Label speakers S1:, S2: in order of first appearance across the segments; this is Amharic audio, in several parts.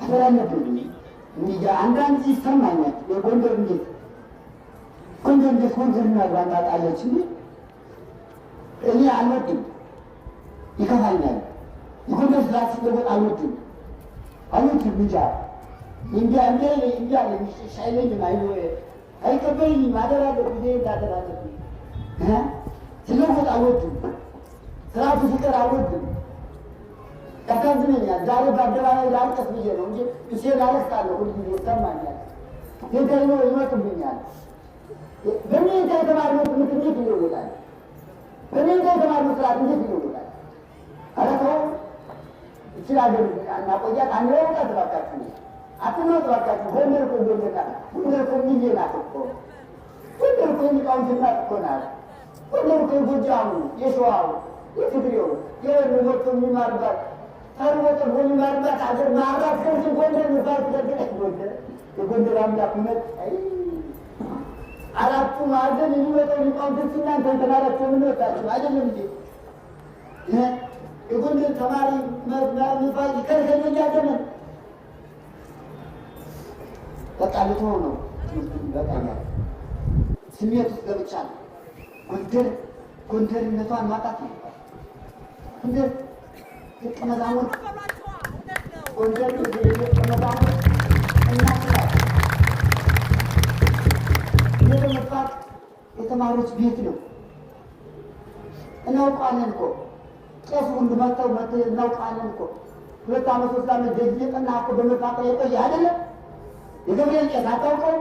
S1: ማፈር አለብን። እንጃ አንዳንድ ይሰማኛል። የጎንደር እንዴት ጎንደር እንዴት ጎንደርና ታጣለች እንዴ? እኔ አልወድም፣ ይከፋኛል። የጎንደር ስርዓት ሲለወጥ አልወድም አልወድም። እንጃ እንዲ እንዲ እንዲ አለኝ አይለኝም፣ አይቀበለኝም። አደራ አለብኝ፣ እኔ አደራ አለብኝ። ሲለወጥ አልወድም፣ ስርዓቱ ሲቀር አልወድም። ያሳዝነኛል። ዛሬ በአደባባይ ላልቀስ ብዬ ነው እንጂ እሴ ላለቅሳለሁ፣ ሁልጊዜ ይሰማኛል። ጌታዬ ይመጡብኛል። በሜንታ የተማርነው ትምህርት እንዴት ይለወጣል? በሜንታ የተማርነው ስርዓት እንዴት ይለወጣል? ኧረ ተው፣ ይችን ሀገር እናቆያት፣ አንለውጣት እባካችሁ፣ አትለውጥ እባካችሁ። ጎንደር እኮ ጎንደር ናት። ጎንደር እኮ ሚዬ ናት እኮ። ጎንደር እኮ የሊቃውንት እናት እኮ ናት። ጎንደር እኮ የጎጃሙ፣ የሸዋው፣ የትግሬው፣ የወሎ መጥቶ የሚማርባት ተርቦ ጠግቦ የሚማርባት ሀገር ማራት ከዚህ ጎንደር ሚባል ትገርገ ጎንደር የጎንደር አምላክ እውነት አራቱ ማዕዘን የሚመጣው ሊቃውንቶች እናንተ የተማራችሁ የምንወጣችሁ አይደለም እንዴ? የጎንደር ተማሪ ሚባል ይከልከለኛ ዘመን በቃ ልትሆን ነው። በቃኛል። ስሜት ውስጥ ገብቻለሁ። ጎንደር ጎንደርነቷን ማጣት ነው። ጎንደር ደቀ መዛሙርት ጎንደር ደቀ መዛሙርት እናት ናት። ቤተ የተማሪዎች ቤት ነው። እናውቀዋለን እኮ ቄሱ ሁሉ መጥተው እናውቀዋለን እኮ 2 ዓመት 3 ዓመት ደጅ እየጠና እኮ በመፋቅ የቆየ አይደለም። የገብርኤል ቄስ አታውቀው?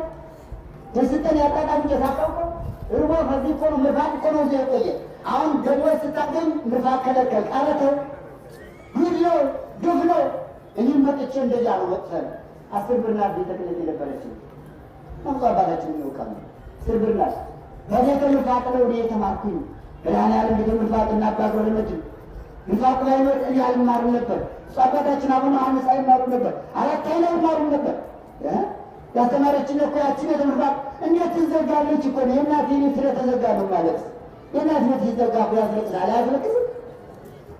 S1: የስልጠን ያጣጣሚ ቄስ አታውቀው? እርቦ ከዚህ እኮ ነው ምርፋቅ እኮ ነው እዚያ የቆየ። አሁን ደሞዝ ስታገኝ ምርፋቅ ከለከል። ኧረ ተው፣ ጉድ ነው፣ ግፍ ነው። እኔም መጥቼ እንደዚያ ነው። መጥተን 10 ብር ናት ቤተ ክህነት የነበረችው። ብፁዕ አባታችን ያውቃሉ። 10 ብር ናት። በቤተ ምርፋቅ ነው እኔ የተማርኩኝ። መድኃኔዓለም ቤተ ምርፋቅ እና አባ ገብረመድኅን ምርፋቁ ባይኖር እኔ አልማርም ነበር። ብፁዕ አባታችን አቡነ ዮሐንስ አይማሩም ነበር። አራት ኃይል አይማሩም ነበር። ያስተማረችን እኮ ያቺ ቤተ ምርፋቅ እንዴት ትዘጋለች እኮ ነው። የእናቴ ቤት ስለተዘጋ ነው ማለት። የእናት ቤት ሲዘጋ እኮ ያስለቅሳል። አያስለቅስም?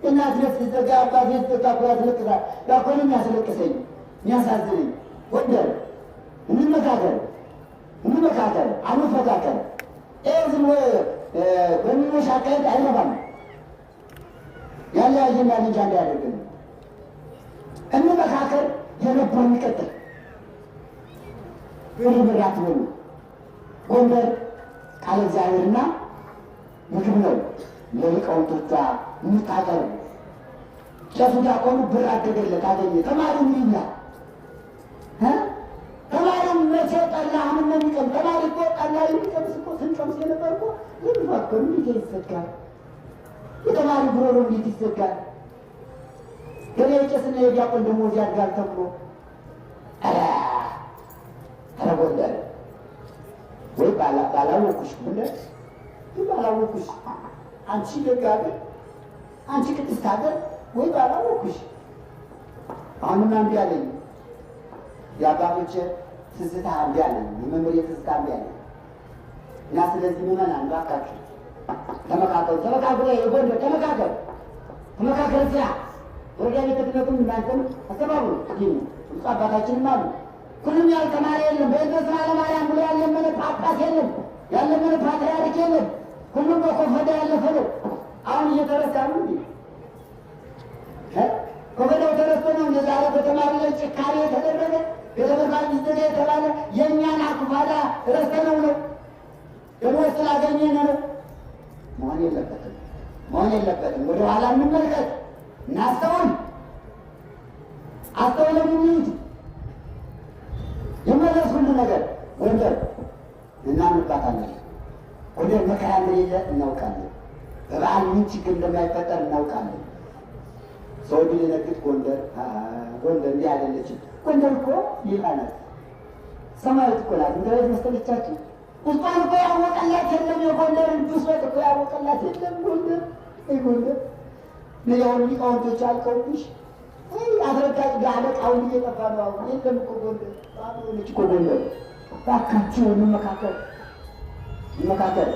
S1: የእናት ቤት ሲዘጋ አባት ቤት ሲዘጋ እኮ ያስለቅሳል። ያ እኮ ነው የሚያስለቅሰኝ የሚያሳዝነኝ። ጎንደር እንመካከል፣ እንመካከል፣ አንፈካከል። ይሄ ዝም ብሎ በሚሞሽ አካሄድ አይረባም። ያለያየናል እንጂ አንድ አያደርገንም። እንመካከል፣ የነበረው ይቀጥል። ብር ብር አትበሉ። ጎንደር ቃለ እግዚአብሔርና ምግብ ነው ለሊቃውንቶቿ የምታቀርቡ። ቄሱ ዲያቆኑ ብር አደገለት አገኘ። ተማሪው ምን ይላል? ተማሪው መቼ ጠላ አሁን ነው የሚቀም? ተማሪ እኮ ጠላ የሚቀምስ እኮ ስንቀምስ የነበር እኮ ይምፋት እኮ እንዴት ይዘጋል? የተማሪ ጉሮሮ እንዴት ይዘጋል? ገና የቄስና የዲያቆን ደሞዝ ያድጋል ተብሎ ኧረ ኧረ ጎንደር ወይ ባላወኩሽ ጎንደር ወይ ባላወኩሽ አንቺ ደግ ሀገር አንቺ ቅድስት ሀገር ወይ ባላወኩሽ። አሁንማ እምቢ አለኝ። የአባቶቼ ትዝታ እምቢ አለኝ። የመምህሬ ትዝታ እምቢ አለኝ። እና ስለዚህ ምዕመናን እባካችሁ ተመካከሉ፣ ተመካከሉ፣ የጎንደር ተመካከሉ፣ ተመካከሉ። ስራ ወረዳ ቤተ ክህነቱም እናንተም አስተባብሩ። ይህ ብፁዕ አባታችንም አሉ። ሁሉም ያልተማረ የለም። በእንተ ስማ ለማርያም ብሎ ያለመነ ጳጳስ የለም፣ ያለመነ ፓትርያርክ የለም። ሁሉም በኮፈዳ ያለፈ ነው። አሁን እየተረሳ ነው እንዴ? ኮፈዳው ተረስቶ ነው እንደ ዛሬ በተማሪ ላይ ጭካኔ የተደረገ ቤተ ምርፋቅ ይዘጋ የተባለ የእኛን አኩፋዳ ረስተነው ነው። ደሞዝ ስላገኘን ነው። መሆን የለበትም፣ መሆን የለበትም። ወደ ኋላ እንመልከት፣ እናስተውል፣ አስተውለን እንሂድ። ይመለስ ሁሉ ነገር። ጎንደር እናምንባታለን። ጎንደር መከራ እንደሌለ እናውቃለን። በበዓል ምን ችግር እንደማይፈጠር እናውቃለን። ሰው ቢደነግጥ ጎንደር ጎንደር እንዲህ አይደለችም። ጎንደር እኮ ሌላ ናት፣ ሰማያዊት እኮ ናት። እንደዚህ መሰለቻችሁ? ውስጧን እኮ ያወቀላት የለም። የጎንደርን ብሶት እኮ ያወቀላት የለም። ጎንደር አይ ጎንደር ያሁን ሊቃውንቶች አልቀውብሽ አስረጋጭ አለቃውን እየጠፋ ነው አሁን። የለም እኮ ጎንደር ባዶ ሆነች እኮ ጎንደር። እባካችሁ እንመካከል፣ እንመካከል።